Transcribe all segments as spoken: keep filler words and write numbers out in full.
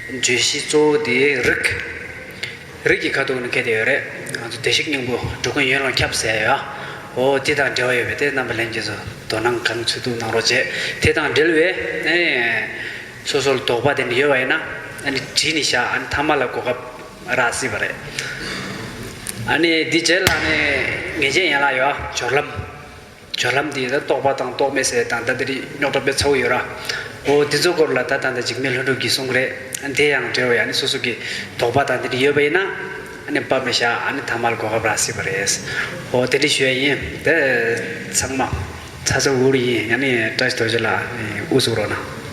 བརྗོད་གཞི་གཙོ་བོ་དེ་རིགས། རིགས་ཀྱི་ཁ་ཐུག་ནས་འཁེལ་བསྡད་ཡོད་རེད། ང་ཚོ་བདེ་གཤེགས་སྙིང་པོ་འགྲོ་ཀུན་ཡོན་ལ་ཁྱབ་ཟེར་ཡ། འོ་དེ་དང་འབྲེལ་བ་ཡོད་པས་དེ་རྣམ་པ་ལྷན་རྒྱས་ཚོ་དོ་སྣང་གང་ཚོད་ཐུབ་གནང་རོགས་བྱེད། དེ་དང་འབྲེལ་བའི་ཨེ་སོ་སོར་དོགས་པ་དེ་འདྲ་ཡོད་པ་ཡིན་ན་ཨ་ནི་བྲིས་ནས་བཞག་ཨ་ནི་མཐའ་མ་ལ་གོ་སྐབས་རག་སྲིད་པ་རེད། ཨ་ནི་འདི་རྗེས་ལ་ནི་ངེས་ཅན་ཡན་ལག་ཡོད་སྦྱོར་ལམ། སྦྱོར་ལམ་འདི་ད་རྟོག་པ་དང་རྟོག་མེད་ཟེར་དང་ད་དེ་རིགས་རྙོག་དྲ་དཔེ་ཚ་བོ་ཡོད་ར། འོ་དེ་ཚོ་སྐོར་ལ་ད་ད་ད་འཇིགས་མེད་ལྷུན་གྲུབ་ཀྱིས་གསུང་གི་རེད། ཨ་དེ་ཡང་འབྲེལ་བ་ཡང་ནི་སོ་སོ་གི་དོགས་པ་དང་དེ་འདྲ་ཡོད་པ་ཡིན་ན་ཨ་ནི་ཕབ་མི་བཞག་ཨ་ནི་ཐ་མལ་གོ་སྐབས་རག་སྲིད་པ་རེད། འོ་དེ་འདྲ་ཞུ་ཡ་ཡིན། དེ་ཚང་མ་ཚ་ཚ་འུར་འུར་ཡིན། ཨ་ནི་བཀྲ་ཤིས་རྡོ་རྗེ་ལགས་ཨུ་ཚུགས་རོགས་གནང་།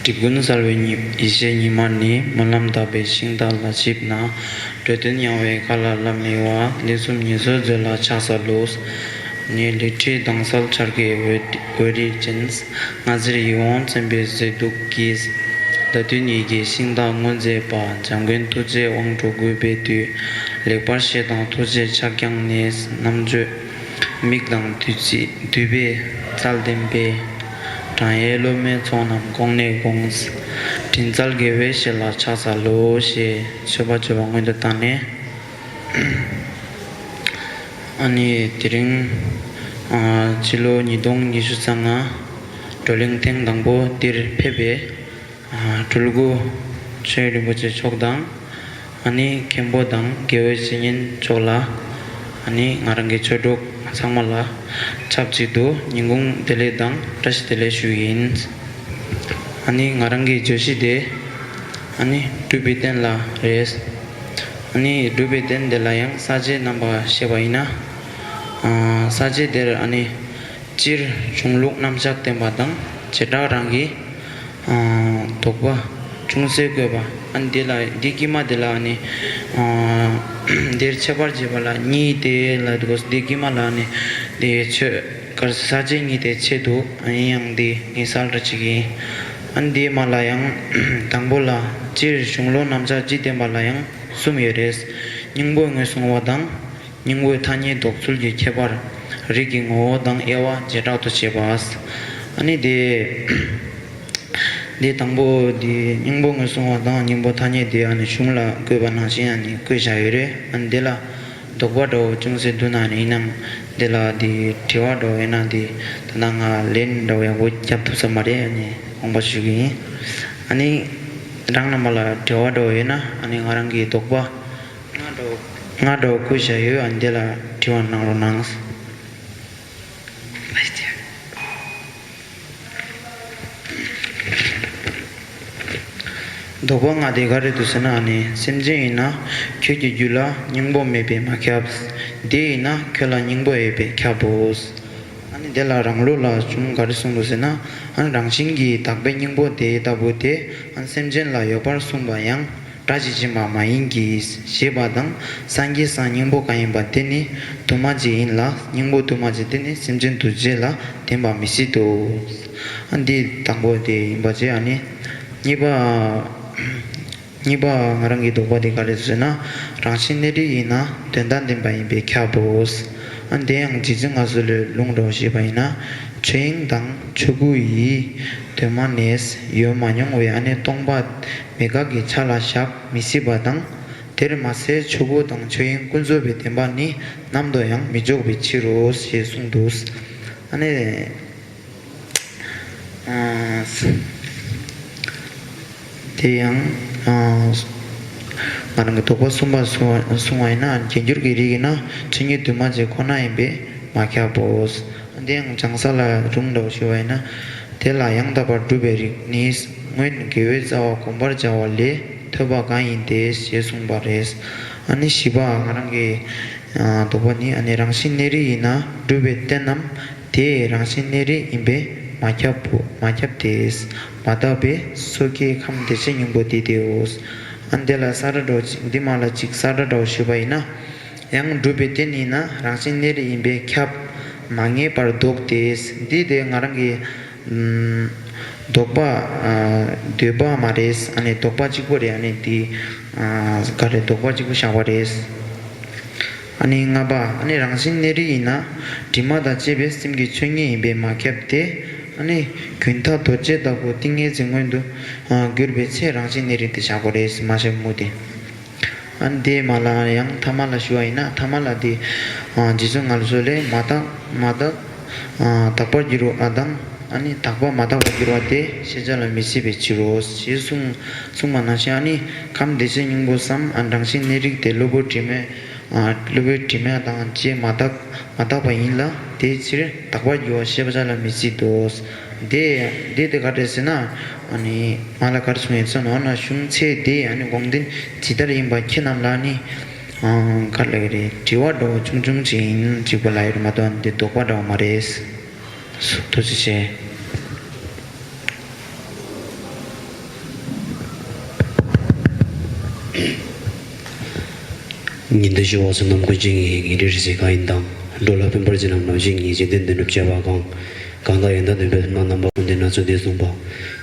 གྲིབ་ཀུན་སེལ་བའི་ཉི་ཡེ་ཤེས་ཉི་མ་ནི། སྨོན་ལམ་དག་པའི་ཤིང་རྟ་ལ་ཆིབས་ན། འགྲོ་དོན་ཡང་བའི་མཁའ་ལ་ལྷམ་ཡེ་བ། ལས་གསུམ་ཉེས་སོགས་མཛོད་ལ་ཕྱག་འཚལ་ལོ། ནི་ལི་ཁྲི་དྭངས་གསལ་འཆར་ཀའི་འོད་འོད་རིས་ཅན། ལྔ་ཟེར་ཡིད་འོང་མཚན་དཔེའི་མཛེས་སྡུག་གིས། བརྡ་དོན་ཡི་གེའི་ཤིང་རྟ་མངོན་མཛེས་པ། འཇམ་མགོན་ཐུགས་རྗེའི་དབང་དྲུག་དགོད་པའི་དུས། ལེགས་པར་བཤད་དང་ཐུགས་རྗེའི་ཕྱག་བརྐྱངས་ནས། རྣམ་དཔྱོད་མིག་དང་བདུད་རྩི་བདུད་པའི་རྩལ་ལྡན་པའི། དྲང་ཡེ་སློབ་མའི་ཚོགས་རྣམས་གོང་ནས་དགོངས། དྲིན་གསལ་དགེ་བའི་བཤེས་ལ་ཕྱག་འཚལ་ལོ། ཞེས་མཆོད་པ་བརྗོད་པ་སྔོན་དུ་བཏང་ནས། ཨ་ནི་དེ་རིང་ཨ་ཕྱི་ལོ་ཉིས་སྟོང་ཉི་ཤུ་རྩ་ལྔ་བགྲོ་གླེང་ཐེངས་དང་པོ་འདིར་ཕེབས་པའི་སྤྲུལ་སྐུ་ཆོས་རིན་པོ་ཆེ་མཆོག་དང་། ཨ་ནི་མཁན་པོ་དང་དགེ་བའི་བཤེས་གཉེན་མཆོག་ལ་ཨ་ནི་ང་རང་གི་ཆོས་གྲོགས་ཚང་མ་ལ་ཆབས་ཅིག་ཏུ་ཉིན་གུང་བདེ་ལེགས་དང་བཀྲ་ཤིས་བདེ་ལེགས་ཞུ་གི་ཡིན། ཨ་ནི་ང་རང་གི་བརྗོད་གཞི་དེ་ཨ་ནི་སྒྲུབ་པའི་རྟེན་ལ་རེད། ཨ་ནི་སྒྲུབ་པའི་རྟེན་དེ་ལ་ཡང་ས་བཅད་རྣམ་པ་བཤད་པ་ཡིན་ན། ཨ་ས་བཅད་དེར་ཨ་ནི་སྤྱིར་གཞུང་ལུགས་རྣམ་གཞག་བསྟན་པ་དང་བྱེ་བྲག་རང་གི་ཨ་དོགས་པ་ཅུང་ཟད་བཀོད་པ། ཨ་ནི་དེ་ལ་འདི་དཀྱིལ་མ་དེ་ལ་ཨ་ནི་ཨ་དེར་ཁྱད་པར་འབྱེད་པ་ལ་གཉིས་དེ་ལ་འདུག་འདི་དཀྱིལ་མ་ལ་ཨ་ནི་དེ་ཆོས་གར་ས་བཅད་གཉིས་དེ་ཆེད་དུ་ཨ་ཡིན་ཡང་འདི་ངས་གསལ་བསྒྲགས་བྱེད་ཀྱི་ཡིན། ཨ་ནི་དེའི་མ་ལ་ཡང་དང་པོ་ལ་སྤྱིར་གཞུང་ལུགས་རྣམ་གཞག་སྤྱི་བསྟན་པ་ལ་ཡང་གསུམ་ཡོད་རེད། སྙིང་པོ་ངོས་བཟུང་བ་དང་། སྙིང་པོའི་ཐ་སྙད་འདོགས་ཚུལ་གྱི་ཁྱད་པར། རིགས་ཀྱི་ངོ་བོ་དང་དབྱེ་བ་བྱེ་བྲག་ཏུ་བྱེད་པ། ཨ་ནི་དེ། འདི་དང་པོ་འདི་སྙིང་པོ་ངོས་བཟུང་བ་དང་སྙིང་པོ་ཐ་སྙད་དེ་ཨ་ནི་གཞུང་ལ་བཀོད་པ་ནང་བཞིན་ཨ་ནི་བཀོད་བཞག་ཡོད་རེད། ཨ་ནི་འདི་ལ་དོགས་པ་འདྲ་བོ་ཅུང་ཟད་འདུག་ན་ཨ་ནི་ཡིན་ནའང་འདི་ལ་འདི་དྲི་བ་འདྲ་བོ་ཡོད་ན་འདི་ད་ལྟ་ང་ལན་འདྲ་བོ་ཡག་པོ་རྒྱབ་ཐུབ་ས་མ་རེད། ཨ་ནི་དགོངས་པ་ཞུ་གི་ཡིན། ཨ་ནི་རང་རྣམ་པ་ལ་དྲི་བ་འདྲ་བོ་ཡོད་ན་ཨ་ནི་ང་རང་གི་དོགས་པ། ང་འདྲ་བོ་ང་འདྲ་བོ་བཀོད་བཞག་ཡོད། ཨ་འདི་ལ་དྲི་བ་གནང་རོགས་གནང་། དོགས་པ་ལྔ་དེ་ག་རེ་འདུག་ཟེར་ན་ཨ་ནི་སེམས་ཅན་ཡིན་ན་ཁྱོད་ཀྱི་རྒྱུད་ལ་སྙིང་པོ་མེད་པས་མ་ཁྱབ། དེ་ཡིན་ན་ཁྱོད་ལ་སྙིང་པོ་ཡོད་པས་ཁྱབ་བོ། ཨ་ནི་དེ་ལ་རང་ལུགས་ལ་གཞུང་ག་རེ་གསུངས་འདུག་ཟེར་ན། ཨ་ནི་རང་བཞིན་གྱིས་དག་པའི་སྙིང་པོ་དེ་ལྟ་བུ་དེ་ཨ་ནི་སེམས་ཅན་ལ་ཡོད་པར་གསུངས་པ་ཡང་། སྒྲ་ཇི་བཞིན་པ་མ་ཡིན་གྱི། ཞེས་པ་དང་། སངས་རྒྱས་སམ་སྙིང་པོ་གང་ཡིན་པ་དེ་ནི་དུ་མ་ཅིག་ཡིན་ལ། སྙིང་པོ་དུ་མ་ཅིག་དེ་ནི་སེམས་ཅན་དུ་བྱས་ལ་བདེན་པ་མི་སྲིད་དོ། ཨ་འདི་དང་པོ་དེ་ཡིན་པ་བྱས། ཨ་ནི་གཉིས་པ། གཉིས་པ་ང་རང་གི་དོགས་པ་དེ་ག་རེ་ཟེར་ན། རང་བཞིན་གནས་རིགས་ཡིན་ན་དོན་དམ་བདེན་པ་ཡིན་པས་ཁྱབ་བོ། ཨ་འདི་ཡང་རྗེ་བཙུན་མངའ་གསོལ་ལོའི་ལུང་འདྲ་བོ་ཞེས་པ་ཡིན་ན། ཆོས་དབྱིངས་དང་ཆོས་སྐུ་ཡི་དོན་མ་ནས་ཡོད་མ་མྱོང་བས་ཨ་ནི་སྟོང་པ་མེད་དགག་གི་ཆ་ལ་བཞག་མི་སྲིད་པ་དང་། དེར་མ་ཟད་ཆོས་སྐུ་དང་ཆོས་དབྱིངས་ཀུན་རྫོབ་པའི་བདེན་པ་ནི་ནམ་དུ་ཡང་མི་འཇོག་པའི་ཕྱིར་རོ་ཞེས་གསུངས་འདུག་ཨ་ནི། ཨ་དེ་ཡང་ཨ་ང་རང་གི་དོགས་པ་གསུམ་པ་གསུང་བ་གསུང་བ་ཡིན་ན། རྒྱས་འགྱུར་གྱི་རིགས་ཡིན་ན་ཆོས་ཉིད་དུ་མ་བྱས་ཁོ་ན་ཡིན་པས་མ་ཁྱབ་བོ། དེ་ཡང་བྱང་ས་ལ་སྒྲུང་འདྲ་བོ་ཞུ་བ་ཡིན་ན། དེ་ལ་ཡང་དག་པར་སྒྲུབ་པའི་རིགས་ནི། སྔོན་དགེ་བའི་རྩ་བ་བསྒོམ་པར་བྱ་བ་ལས་ཐོས་པ་གང་ཡིན་ཏེ་ཞེས་གསུངས་པ་རེད། ཨ་ནི་བཞི་པ་ང་རང་གི་ཨ་དོགས་པ་ནི། ཨ་ནི་རང་བཞིན་གནས་རིགས་ཡིན་ན་སྒྲུབ་པའི་རྟེན་ནམ་དེ་རང་བཞིན་གནས་རིགས་ཡིན་པས་མ་ཁྱབ་བོ། མ་ཁྱབ་སྟེ། མ་དག་པའི་སོ་སྐྱེའི་ཁམས་བདེ་གཤེགས་སྙིང་པོ་དེ་དེའོ། ཨ་འདི་ལ་ས་ར་འདྲ་བོ་ཅིག་འདི་མ་ལ་ཅིག་ས་ར་འདྲ་བོ་ཞུས་པ་ཡིན་ན། ཡང་སྒྲུབ་པའི་རྟེན་ཡིན་ན་རང་བཞིན་གནས་རིགས་ཡིན་པས་ཁྱབ། མ་ངེས་པར་ལྡོག་སྟེ། འདི་དེ་ང་རང་གི་ཨམ་དོགས་པ་ཨ་འདོད་པ་མ་རེད། ཨ་ནི་དོགས་པ་གཅིག་པོ་རེད། ཨ་ནི་འདི་ཨ་ག་རེ་དོགས་པ་གཅིག་པོ་བཞག་པ་རེད། ཨ་ནི་ལྔ་པ། ཨ་ནི་རང་བཞིན་གནས་རིགས་ཡིན་ན་དྲི་མ་དང་བཅས་པའི་སེམས་ཀྱི་ཆོས་ཉིད་ཡིན་པས་མ་ཁྱབ་སྟེ། ཨ་ནི་རྒྱུན་མཐའ་རྡོ་རྗེ་ལྟ་བུ་ཏིང་ངེ་འཛིན་མངོན་དུ་གྱུར་པའི་ཚེ་རང་བཞིན་གནས་རིགས་དེ་བཞག་དགོས་རེད་མ་བཞག་མུ་དེ། ཨ་ནི་དེའི་མ་ལ་ཡང་ཐ་མ་ལ་ཞུ་བ་ཡིན་ན་ཐ་མ་ལ་དེ་རྗེ་བཙུན་ངལ་གསོ་ལས་མ་དག་མ་དག་དག་པར་འགྱུར་བ་དང་ཨ་ནི་དག་པ་མ་དག་པར་འགྱུར་བ་དེ་ཤེས་བྱ་ལ་མི་སྲིད་པའི་ཕྱིར་རོ་ཞེས་གསུངས་གསུངས་པ་ནང་བཞིན་ཨ་ནི་ཁམས་བདེ་གཤེགས་སྙིང་པོ་སམ་རང་བཞིན་གནས་རིགས་དེ་གློ་བུར་དྲི་མས། གློ་བུར་དྲི་མ་དང་བཅས་མ་དག་མ་དག་པ་ཡིན་ལ་དེའི་ཕྱིར་དག་པར་འགྱུར་བ་ཤེས་བྱ་ལ་མི་སྲིད་དོ། དེ་དེ་དེ་ག་རེ་ཟེར་ན་ཨ་ནི་མ་ལ་གར་སོང་ཡིན་ཙང་འོ་ན་གཞུང་ཚད་དེ་ཨ་ནི་དགོངས་དོན་ཇི་ལྟར་ཡིན་པ་ཁྱེད་རྣམས་ལ་ནི་ག་ལ་ག་རེ་དྲི་བ་འདྲ་བོ་ཆུང་ཆུང་ཅིག་ཡིན་ཅིག་པ་ལ་ཡོད་མ་གཏོགས་འདི་དོགས་པ་འདྲ་བོ་མ་རེད། ཐུགས་རྗེ་ཆེ། ཉི་ཟླ་བཞི་པ་བསོད་ནམས་ཀུན་སྤྱོད་ངེས་ངེས་རེ་རེ་ཟེར་གང་ཡིན་དང་། འགྲོ་ལ་ཕན་པར་བྱེད་ལམ་རྣམ་བཞི་ངེས་འཇིག་རྟེན་དོན་གྲུབ་བྱེད་པ་གང་། གང་དག་ཡོན་ཏན་ལྡན་པའི་ལྷ་རྣམ་པ་ཀུན་ལྡན་སྣ་ཚོགས་འདས་གསུངས་པ།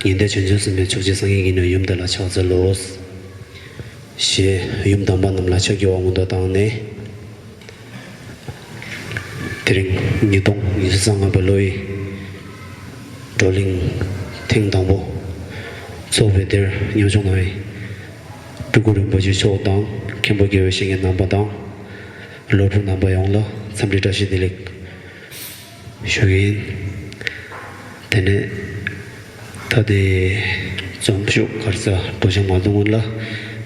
ཉི་ཟླ་བྱང་ཆུབ་སེམས་དཔའི་ཕྱོགས་བཅུའི་སངས་རྒྱས་ཀྱིས་ནི་ཡུམ་དེ་ལ་ཕྱག་འཚལ་ལོ། ཞེས་ཡུམ་དམ་པ་རྣམས་ལ་ཕྱག་བགྱི་བ་སྔོན་དུ་བཏང་ནས། དེ་རིང་ཉིས་སྟོང་ཉི་ཤུ་རྩ་ལྔ་པའི་ལོའི་བགྲོ་གླེང་ཐེངས་དང་པོ་ཚོགས་པའི་དེར་མཉམ་ཞུགས་གནང་བའི་སྤྲུལ་སྐུ་རིན་པོ་ཆེ་མཆོག་དང་མཁན་པོ་དགེ་བའི་བཤེས་གཉེན་རྣམ་པ་དང་སློབ་ཕྲུག་རྣམ་པ་ཡོངས་ལ་འཚམས་འདྲི་བཀྲ་ཤིས་བདེ་ལེགས་ཞུ་གི་ཡིན། དེ་ནས་ད་དེ་རྩོམ་ཤོག་ག་རེ་ཟ་སྒྲོག་སྦྱང་མ་གཏོང་སྔོན་ལ་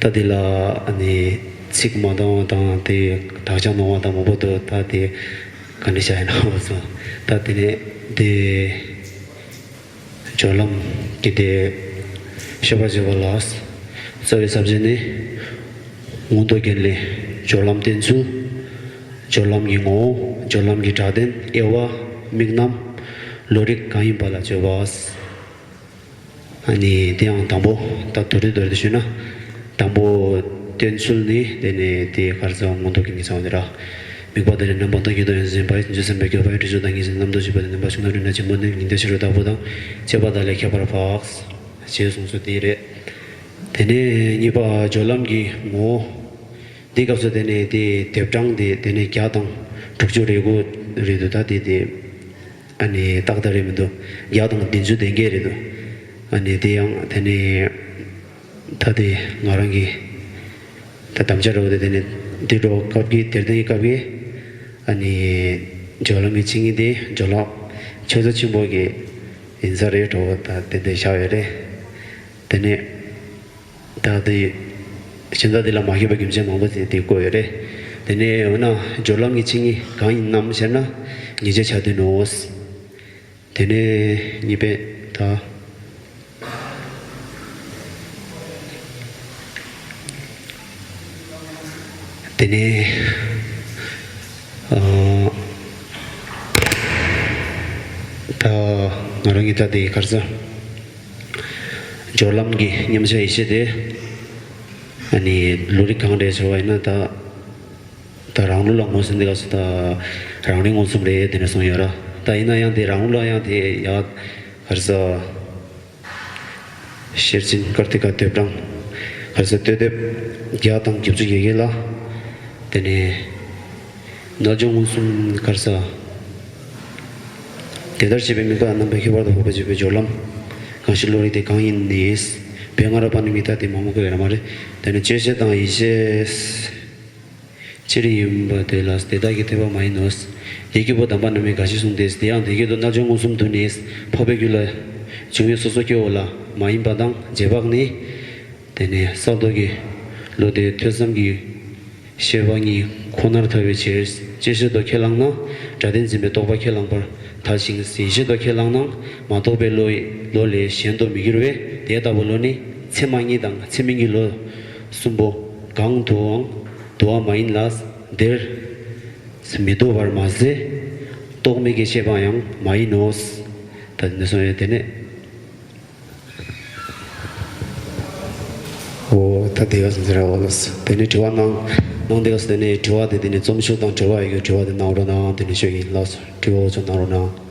ད་དེ་ལ་ཨ་ནི་ཚིག་མ་འདང་བ་དང་དེ་དག་ཆ་ནོར་བ་དང་མང་པོ་འདུག་ད་དེ་ག་འདྲ་བྱ་ཡིན་ན་འོ་སོང་ད་དེ་ནས་དེ་སྦྱོར་ལམ་གྱི་དེ་ཤེས་པར་བྱེད་པ་ལ་རྩ་བའི་ས་བཅད་ནི་མངོན་རྟོགས་རྒྱན་ལས་སྦྱོར་ལམ་བསྟན་ཚུལ། སྦྱོར་ལམ་གྱི་ངོ་བོ། སྦྱོར་ལམ་གྱི་སྒྲ་དོན། དབྱེ་བ། དམིགས་རྣམ། བློ་རིག་གང་ཡིན་པ་ལ་དཔྱོད་པ། ཨ་ནི་དེ་ཡང་དང་པོ་ད་མདོར་བསྡུས་མདོར་བསྡུས་ཞུས་ན། དང་པོ་བསྟན་ཚུལ་ནི་དེ་ནི་དེ་ག་རེ་ཟེར་མངོན་རྟོགས་ཀྱི་ངེས་ཚང་དེ་ར། དམིགས་པ་དེ་ལས་རྣམ་པར་དག་རྒྱུ་དང་ཡོངས་སུ་ཟིན་པ་ཡི་བྱང་ཆུབ་སེམས་དཔའི་སྤྱོད་པ་ཡི་དྲི་ཆབ་དང་ངེས་ཤེས་རྣམ་རྟོག་ཞི་བ་དང་ལྡན་པ་ཕྱོགས་རྣམས་རིག་ན་ཆེན་པོ་ནི་ཉི་ཟླ་ཕྱི་རུ་བདག་པོ་དང་བཅས་པ་དག་ལས་ཁྱད་པར་འཕགས། ཞེས་གསུངས་སོ་དེ་རེད། དེ་ནས་གཉིས་པ་སྦྱོར་ལམ་གྱི་ངོ་བོ། འདི་སྐབས་སུ་དེ་ནས་དེ་ལྡེབ་གྲངས་དེ་དེ་ནས་བརྒྱ་དང་དྲུག་ཅུ་རེ་དགུ་རེད་འདུག་ད་དེ་དེ་ཨ་ནི་ཏག་ཏག་རེད་མི་འདུག་བརྒྱ་དང་བདུན་ཅུ་དོན་བརྒྱད་རེད་འདུག་ཨ་ནི་དེ་ཡང་དེ་ནས་ད་དེ་ང་རང་གི་ད་དམ་བཅའ་རེད་དེ་དེ་ནས་འདི་འགྲོ་སྐབས་ཀྱི་དེར་བརྟེན་གྱི་སྐབས་ཀྱི་ཨ་ནི་སྦྱོར་ལམ་གྱི་ཆིངས་ཡིག་དེ་སྦྱོར་ལམ་ཆོས་ཚོགས་ཆེན་པོ་གི་ཡིན་ས་རེད་འགྲོ་ད་དེ་འདྲ་བཞག་ཡོད་རེད། དེ་ནས། ད་དེ་གཞན་དག་དེ་ལ་མ་མཁས་པ་རྒྱུ་མཚན་མང་པོ་དེ་དེ་བཀོད་ཡོད་རེད། དེ་ནས་འོ་ན་སྦྱོར་ལམ་གྱི་ཆིངས་ཡིག་གང་ཡིན་ནམ་ཞེ་ན་ཉེས་བྱས་ཆ་དོན་ནོ། དེ་ནས་གཉིས་པས་ད་དེ་ནས་ཨ་ད་ང་རང་གི་ད་དེ་ག་རེ་ཟེར། སྦྱོར་ལམ་གྱི་མཉམ་གཞག་ཡེ་ཤེས་དེ་ཨ་ནི་བློ་རིག་གང་རེད་ཟེར་བ་ཡིན་ན་ད་ད་རང་བློ་ལ་མངོན་སུམ་དེ་ག་ཚོད་ད་རང་རིག་མངོན་སུམ་རེད་དེ་འདྲ་གསུངས་ཡོད་ར། ད་ཡིན་ན་ཡང་དེ་རང་བློ་ལ་ཡང་དེ་ཡག་ག་རེ་ཟེར། ཤེར་ཕྱིན་ཀར་ཏི་ཀ་ལྡེབ་གྲངས་ག་རེ་ཟེར་སྟོད་ལྡེབ་བརྒྱ་དང་བརྒྱད་ཅུ་གྱ་བརྒྱད་ལ་དེ་ནས། རྣལ་འབྱོར་མངོན་སུམ་ག་རེ་ཟེར། དེ་ལྟར་བྱེད་པའི་དམིགས་པ་རྣམ་པར་ཁྱད་པར་དུ་འཕགས་པར་བྱེད་པའི་སྦྱོར་ལམ། གང་ཞིག་བློ་རིག་དེ་གང་ཡིན་ནི། བོད་སྔ་རབས་པ་རྣམས་ཀྱིས་ད་དེ་མང་པོ་བཀོད་ཡོད་ར་མ་རེད། དེ་ནི་དཔྱོད་བྱེད་དང་ཡིད་བྱེད་ཕྱིར་ཡིན་པ་དེ་ལ་དེ་དག་གི་ཐེག་པ་མ་ཡིན་ནོ། དེ་སྐྱེས་བུ་དམ་པ་རྣམས་ཀྱིས་འགའ་ཞིག་གསུངས་ཏེ། དེ་ཡང་དེ་སྐད་དུ་རྣལ་འབྱོར་མངོན་སུམ་དུ་ནི། འཕགས་པའི་རྒྱུད་ལ་བྱུང་བའི་སོ་སོ་སྐྱེ་བོ་ལ་མ་ཡིན་པ་དང་རྗེས་དཔག་ནི། དེ་ནས་གསར་གཏོད་ཀྱི་བློ་དེ་ཐོས་བསམ་གྱི་ཤེས་པ་གཉིས་ཁོ་ནར་ཐལ་བའི་ཕྱིར། དཔྱོད་བྱེད་དུ་ཁས་བླངས་ན་སྒྲ་དོན་འཛིན་པའི་རྟོག་པ་ཁས་བླངས་པར་ཐལ་ཞིང་། ཡིད་བྱེད་དུ་ཁས་བླངས་ན་མ་རྟོགས་པའི་བློ་ཡི་བློ་ལས་གཞན་དུ་མི་འགྱུར་བས། དེ་ལྟ་བུའི་བློ་ནི་ཚད་མ་གཉིས་དང་ཚད་མིན་གྱི་བློ་གསུམ་པོ་གང་དུའང་འདུ་བ་མ་ཡིན་ལ། དེར་མི་འདུ་བར་མ་ཟད་རྟོག་མེད་ཀྱི་ཤེས་པ་ཡང་མ་ཡིན་ནོ། ད་འདི་ནས་གསུངས་ཡོད་དེ་ནས། འོ་ད་དེ་ག་ཟེར་ར་འོ་ལགས། དེ་ནས་དྲི་བ་གནང་གནང་དེ་ག་ཟེར་དེ་ནས་དྲི་བ་དེ་དེ་ནས་རྩོམ་ཤོག་དང་འབྲེལ་བ་ཡོད་རྒྱུ་དྲི་བ་དེ་གནང་རོགས་གནང་། དེ་ནས་ཤོད་ཡིན་ལགས། དྲི་བ་འོ་ཚོ་གནང་རོགས་གནང་།